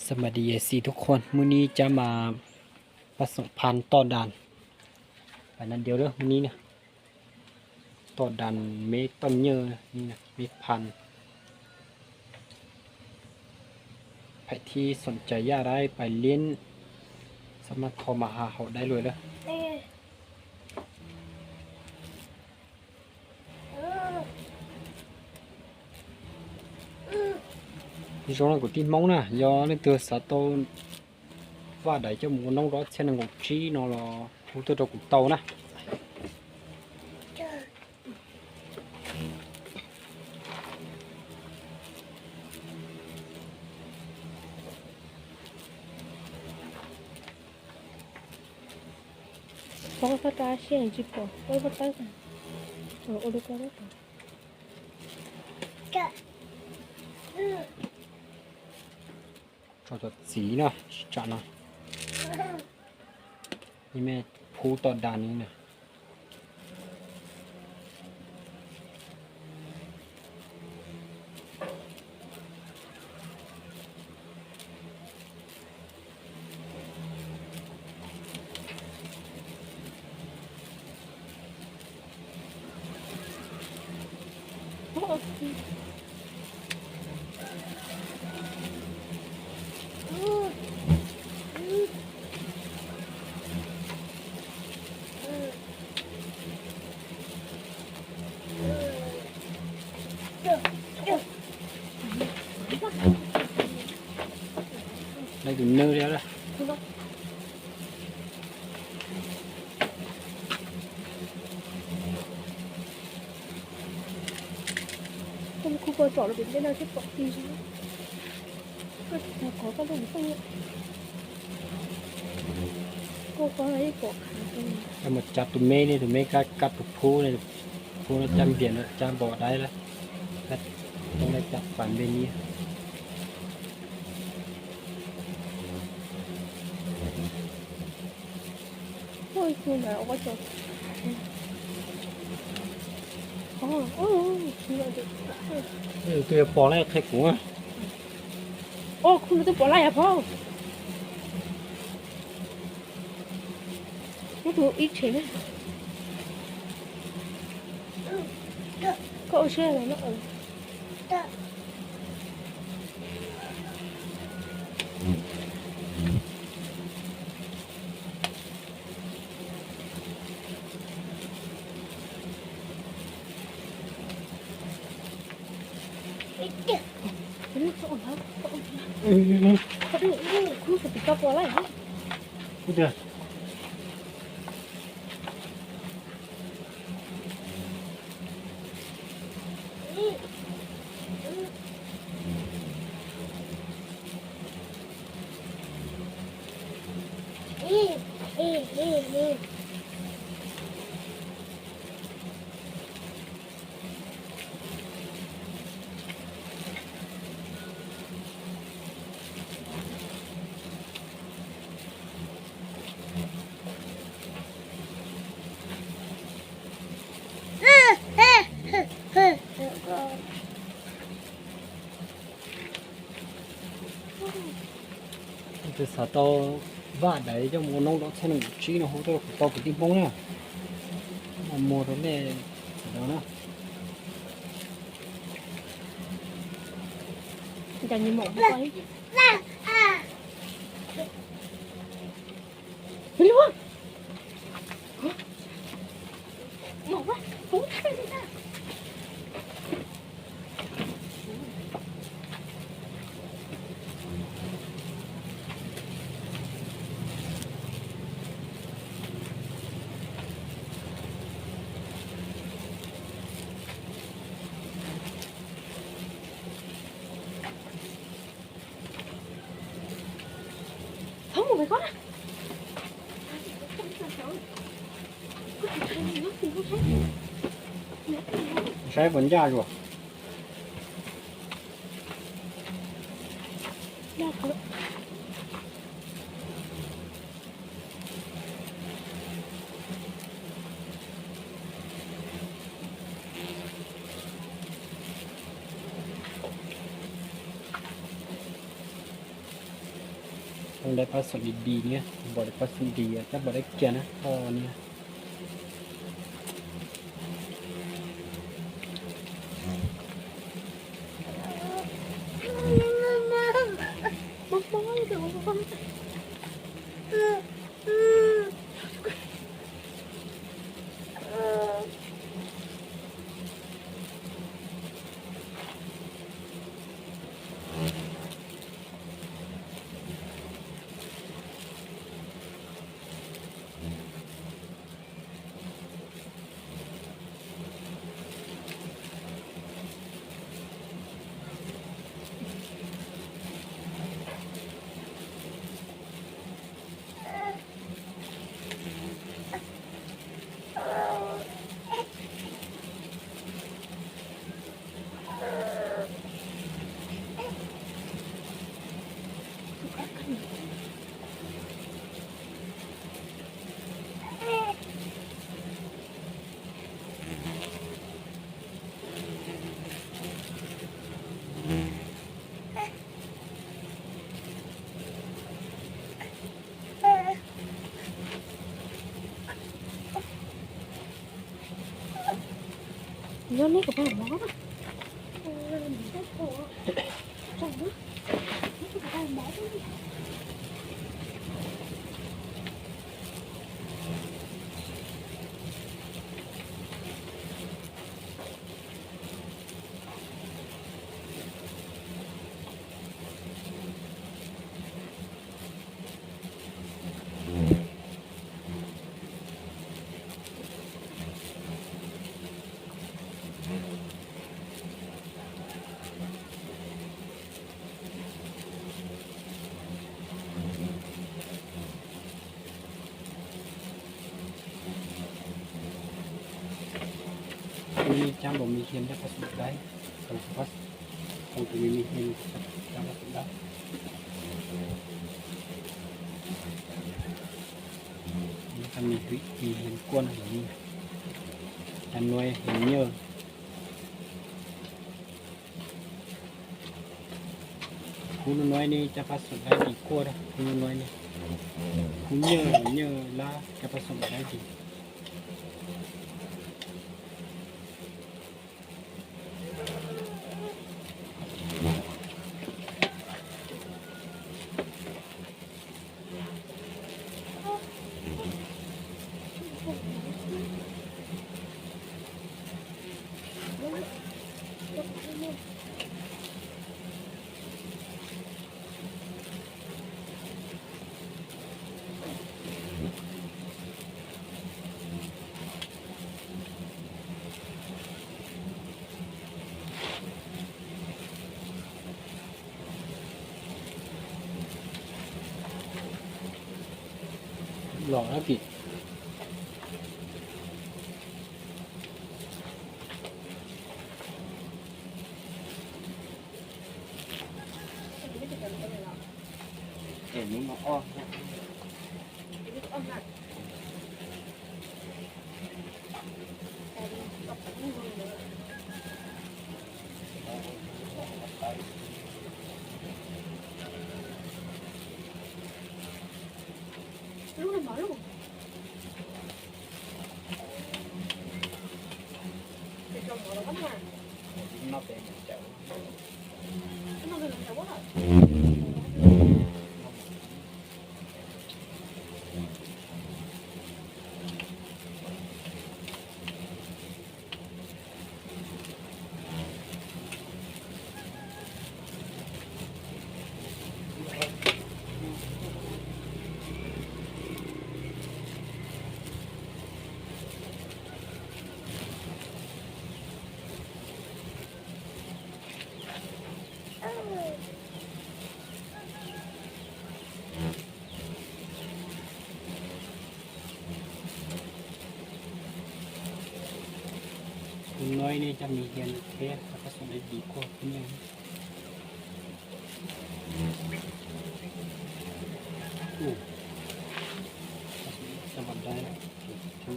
ສະບາຍດີເອັຟຊີທຸກຄົນ, ມື້ນີ້ຈະມາປະສົມພັນຕໍ່ດ່ານ ໄປນັດດຽວເດີມື້ນີ້ນະ, ຕໍ່ດ່ານເມກຕອນເຢີນີ້ນະ ເມກພັນ. ໃຜທີ່ສົນໃຈຢາກໄດ້ໄປຫຼິ້ນ ສາມາດໂທມາຫາເຮົາໄດ້ເລີຍເດີ. ເອີ ເອີ ນີ້ຊ່ວງນັ້ນກໍຕິດມົ້ງນະ ຍໍເລື່ອງເທື່ອສາໂຕ ວ່າໃດເຈົ້າໝູນ້ອງລອດເຊັ່ນນະງົກຈີເນາະ ລອຮູ້ຕົວຕົວກຸເຕົານະ. ເຈົ້າຈະສີເນາະ ຈະເນາະ. ນີ້ແມ່ພູຕໍ່ດ່ານນີ້ນະ. ໄດ້ກິນເນີດແລ້ວລະ. ເອົາມາຈັບຕົວເມນີ້ ຕົວເມກັດ ກັດຕົວພູນີ້ ພູນັ້ນຈັບເບຍນ ຈັບບໍ່ໄດ້ລະ ຕ້ອງໄດ້ຈັບປານເບນີ້. ໂອ້ຍ ຄູນາ ໂອ້ຍ ໂອ້ຍ ໂອ້ຍ ເອີ ໂຕປອໄລແຄ່ກູ ໂອ້ ຄູນາ ໂຕປອໄລອະພໍ່ ໂຕອີກເທນ ກໍໂອເຄແລ້ວເນາະ. ເປັນສາວເຕົາວ່າໃດ ເຈົ້າໝູນ້ອງດອກຊະໜຶ່ງຊີ້ນະ ໂຫ ເຈົ້າເຕົາກະຕິກໂມງນະ ໝູໂຕແມ່ດຽວນະ ຈະມີໝໍກໄປ. ໃຊ້ຜົນຢາຢູ່. ເ ໄດ້ປາສົດດີໆ ນີ້ ບໍ່ໄດ້ປາສົດດີ ຈະບໍ່ໄດ້ເກຍນະ ເພາະວ່ານີ້ ນີ້ຈະບໍ່ມີຮຽນຈັກພາສາໄດ້ ຕ້ອງໄປ ຕ້ອງໄປມີຮຽນຈັກພາສາໄດ້. ມັນກໍມີວິທີຮຽນກວນອັນນີ້ ອັນໜ່ວຍຮຽນເຍີ ຄູໜ່ວຍນີ້ຈະປະສົບໄດ້ດີກວ່າເດີ ຄູໜ່ວຍນີ້ ຄູເຍີ ເຍີລາວຈະປະສົບໄດ້ດີ. ລອງແລ້ວຕິ ເຫັນມັນມາອອກ. ຄົນນ້ອຍນີ້ຈະມີຮຽນແທ້ ແລ້ວກໍສອນໄດ້ດີກວ່າຄົນໃຫຍ່. ໂອ້ ສະບັດໄດ້ລະ. ເອີ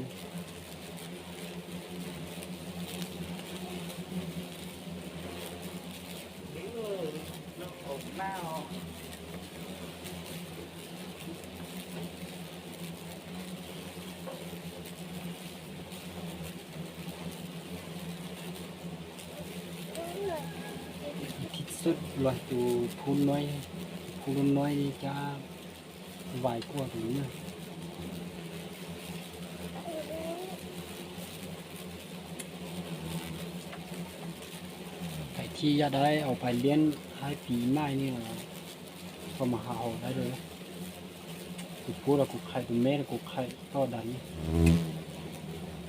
ນ້ອງອົມໜາວ. ລອຍໂຕພູນນ້ອຍ, ພູນນ້ອຍນີ້ຈະໄວກວ່າໂຕນີ້. ໃຜທີ່ຢາກໄດ້ເອົາໄປລ້ຽງທ້າຍປີໃໝ່ນີ້ ກໍມາຫາເຮົາໄດ້ເລີຍ. ໂຕຜູ້ລະກໍໄຂ່, ໂຕແມ່ລະກໍໄຂ່ຕໍ່ໄດ້.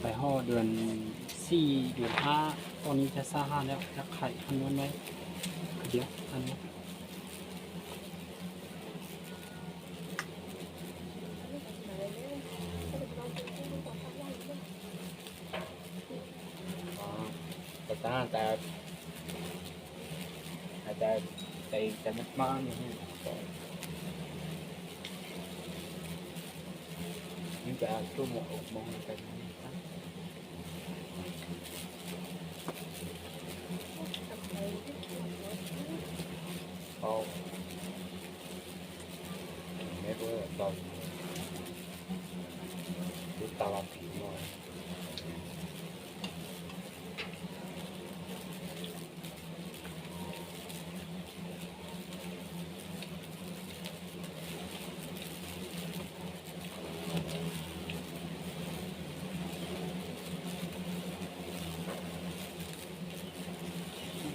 ໄປຮອດເດືອນສີ່ ເດືອນຫ້າ ຕອນນີ້ຈະສາມາດແລ້ວ, ຈະໄຂ່ຄຳນວນໄດ້ດຽວອັນນີ້. ອາ ແຕ່ ແຕ່ ອາດຈະໄດ້ ໄດ້ມັດມາຢູ່ ນີ້ກະຊຸ່ມອອກມອງກັນ. ເອົາ ແມ່ນບໍ່ ຕອນ ຕິດຕາລາຜີໜ້ອຍ.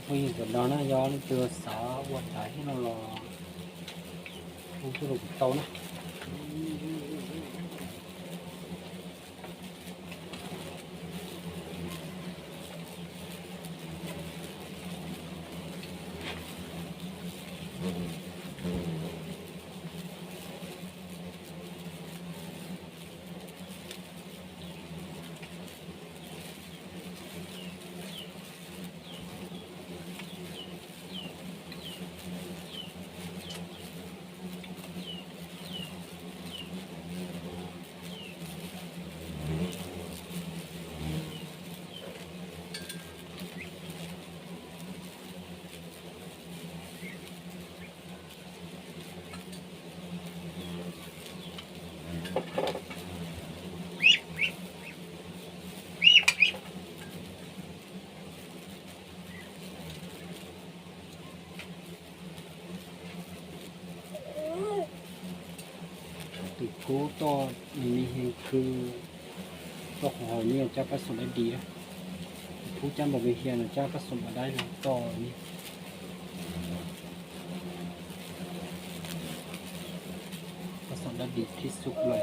ຜູ້ຍິງຄົນດອນນະ ຍ້ອນເກີດສາວອວດໃດໃຫ້ລອ ຜູ້ສະຫຼຸບເຕົານະ. ໂຕຜູ້ຕໍ່ນີ້ແຮງຄື ຕໍ່ຂອງເຮົານີ້ຈະປະສົມໄດ້ດີນະ. ຜູ້ຈຳບໍ່ໄປຮຽນຈະປະສົມບໍ່ໄດ້ນະ ຕໍ່ນີ້ປະສົມໄດ້ດີທີ່ສຸດເລີຍ.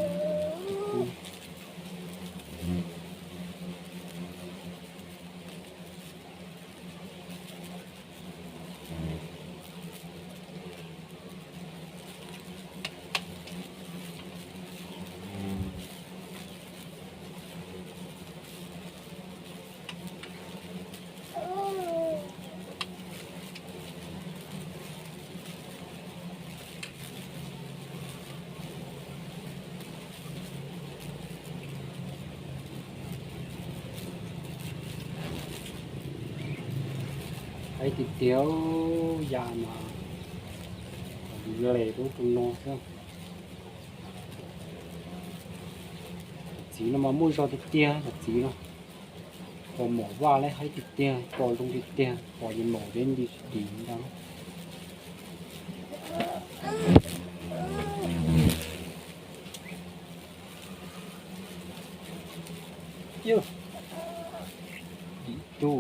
ໄອ້ຕິດດຽວ ຢາມາ ເລດູຕົງນໍເນາະ ຈີນມາໝູ່ເຈົ້າຕິດເຕຍ ຈີນເນາະ. ພໍໝໍວ່າແລ້ວໃຫ້ຕິດເຕຍ ພໍລົງຕິດເຕຍ ພໍຍາໝໍເວັນດີດີນຳ. ເອີ ດີດູ.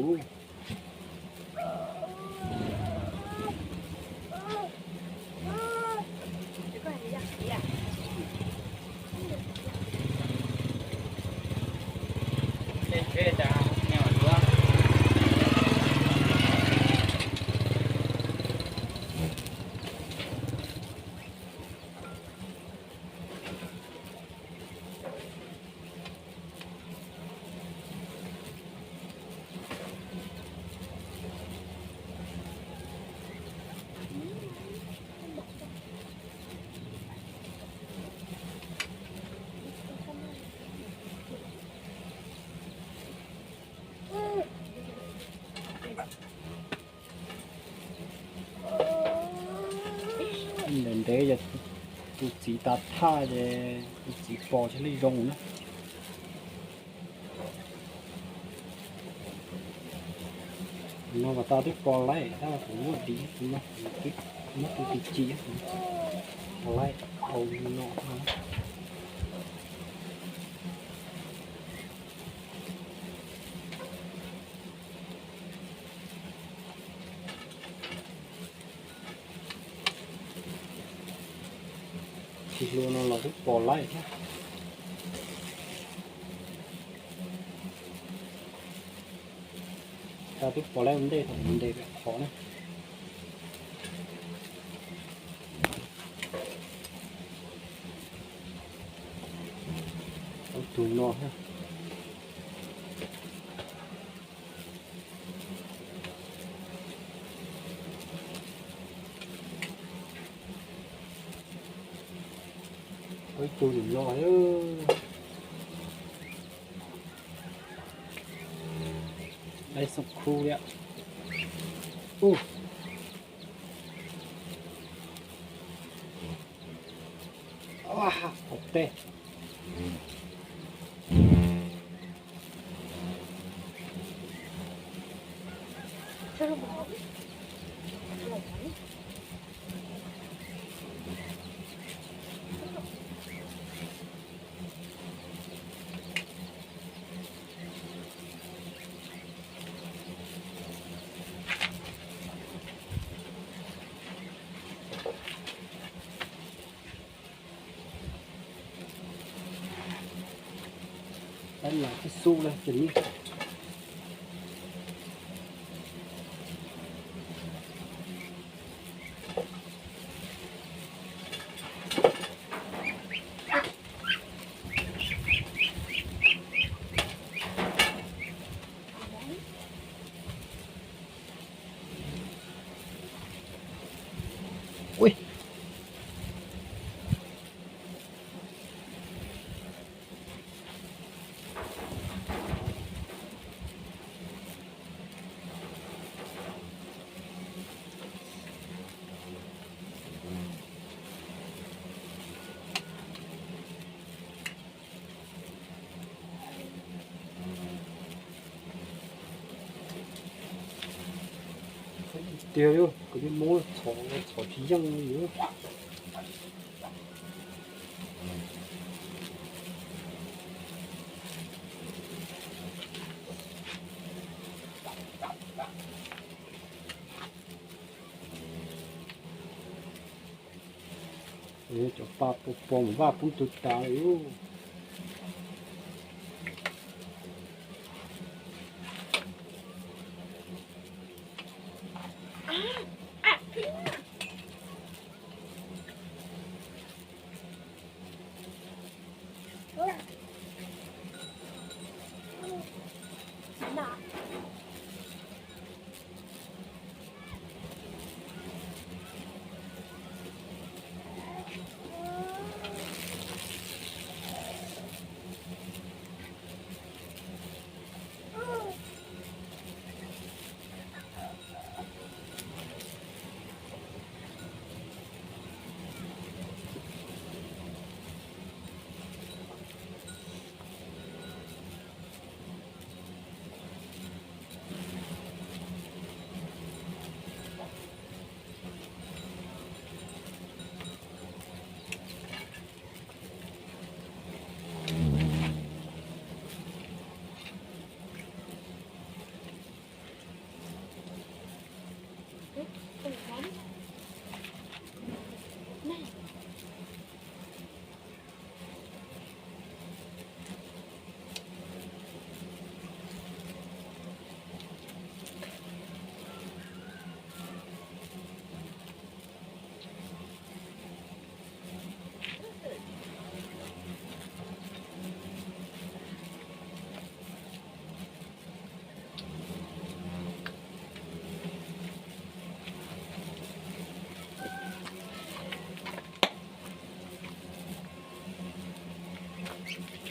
ເດີນເດ ຢ່າ ຕູຈີຕາທ່າເດ ຕູຈີປໍຊະລີລົງນະ. ນ້ອງກໍຕາຕິດປອໄລ ຖ້າວ່າຜົມນວດດີ ມັນ ມັນຕິດຈີ ໄລເອົານ້ອງມາ. ຊິໂລນອນລາວຄືປອໄລ່ແທ້. ຕາຕຸປອໄລ່ມັນເດ້ ມັນເດ້ແບບຂໍນະ. ໂອ້ ຕຸນອນແທ້. ໂອ້ຍ ໂຕນີ້ຫຼໍ່ເດີ ໄດ້ສອງຄູ່ແລ້ວ. ໂອ້ ອາ ໂອເຄ. ອັນຫຼາຍທີ່ສຸດເລີຍຕົວນີ້. ອຸ້ຍ. ເດວຢູ່ ກໍມີໝູສອງ ສອງທີ່ຍັງຢູ່. ເອີ ເຈົ້າປ່າປົກປ້ອງວ່າປຸ້ມຕຸດຕາຢູ່.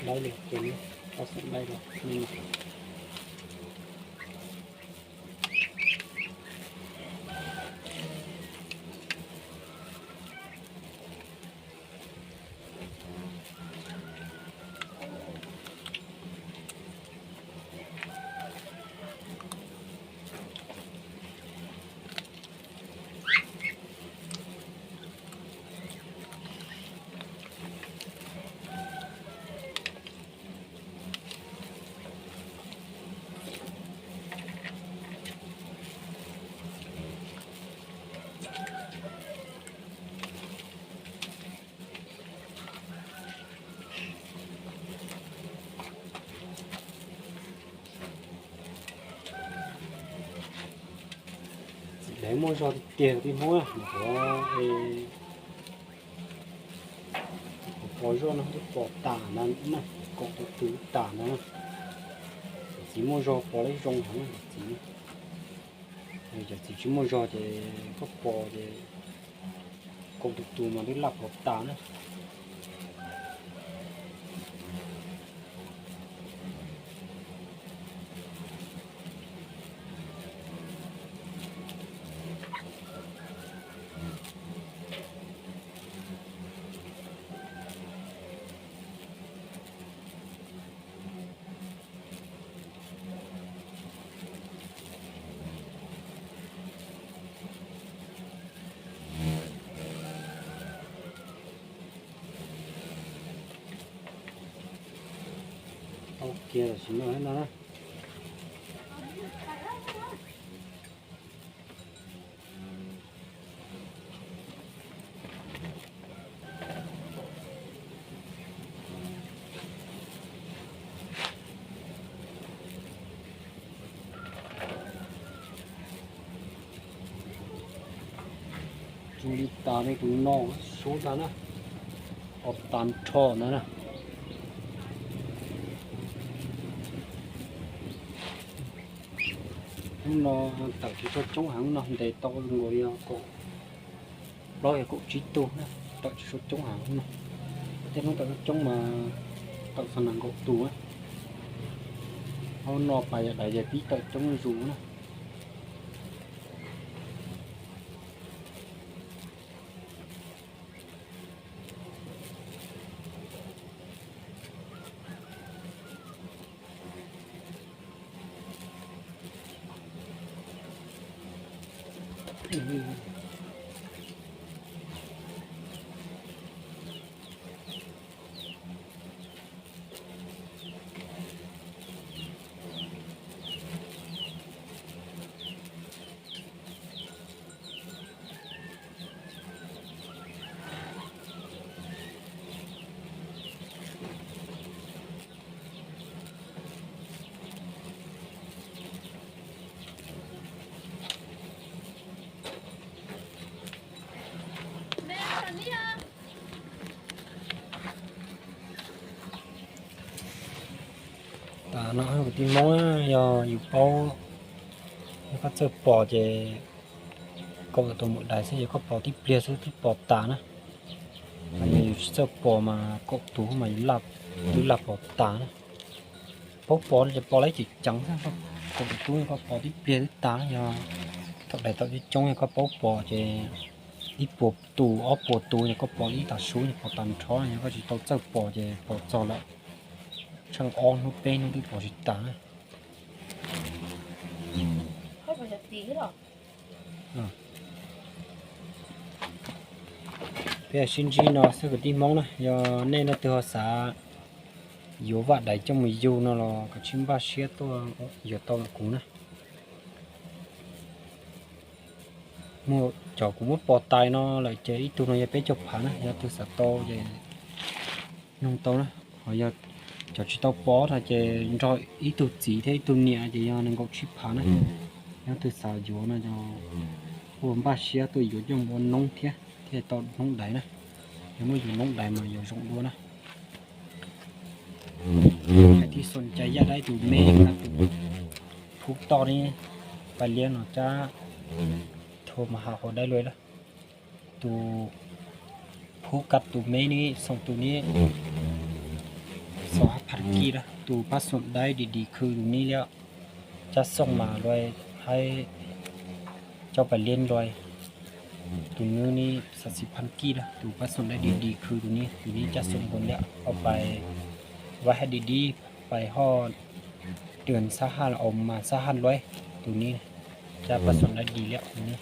ໄດ້ເລີຍ ໂຕນີ້ ເອົາໃສ່ໄດ້ເລີຍ ນີ້. ເ Muaj zog tiag tiag ti hmoob na, ê, pos zog na, pos tas na, na, koj tus tus tas na, txiv muaj zog pos laib zoo heev na, txiv. Ê, cov txiv tsis muaj zog ces koj pos ces koj tus tus mas twb laj pos tas na. Tau kiag lawm, sim noj na. Tus li tas ne, tus no sub tas na, ob tas nrho na na. Hnub no tawm tsis tshua coob heev, hnub no ntes tau nkaus li kaum plaub yog kaum tsib tus na, tawm tsis tshua coob heev hnub no. Tej hnub tawm coob coob mas tawm xaus nees nkaum tus na. Hnub no pais yam dais ces pib tawm coob zuj zus na. Tas no, ti hmoob na, yog yus paub, yog koj txawj pos ces koj tus muaj dais xwb, yog koj pos tib pliag xwb twb pos tas na. Yog yus tsis txawj pos mas kaum tus mas yus laj, twb laj pos tas na. Paub pos ces pos laib ceev ceev xwb, kaum tus koj pos tib pliag twb tas na. Yog thaum dais tawm coob coob yog koj paub pos ces ib puas tus ob puas tus ces koj pos ib tas sub ces pos tas nrho, yog koj tsis tau txawj pos ces pos txog lawm tsheej ob hnub peb hnub twb pos tsis tas na. Peb sib ntsib no xwb kwv tij Hmoob na, yog nej leej twg ho xav yuav vaj dais coj mus yug no los kav tsij npaj siab tuaj yuav tau ntawm kuv na. Muaj cov kuv muab pos tas no lawm ces ib tug no yog peb caug phav na, yog leej twg xav tau ces nug tau na. Ho yog cov tsis tau pos tas ces nrog ib tug txiv thiab ib tug niam ces yog nees nkaum tsib phav na. Yog leej twg xav yuav no ces kuj npaj siab tuaj yuav coj mus ua noob thiab thiaj tau noob dais na. Yog muab yuav noob dais mas yuav zoo dua na.ใครที่สนใจอยากได้ตัวแม่กับตัวผู้ต่อนี่ ไปเลี้ยงเนาะจ้า โทรมาหาเขาได้เลยนะ ตัวผู้กับตัวแม่นี่ สองตัวนี้ สองห้าพันกีบนะ ตัวผสมได้ดีๆ คือตัวนี้แล้ว จะส่งมาเลย ให้เจ้าไปเลี้ยงเลย ตัวนี้นี่ สามสิบพันกีบนะ ตัวผสมได้ดีๆ คือตัวนี้ ตัวนี้จะสมบูรณ์แล้ว เอาไปไว้ให้ดีๆ ไปฮอดเดือนซาวห้า เอามาซาวห้าร้อย ตัวนี้จะผสมได้ดีแล้ว ตัวนี้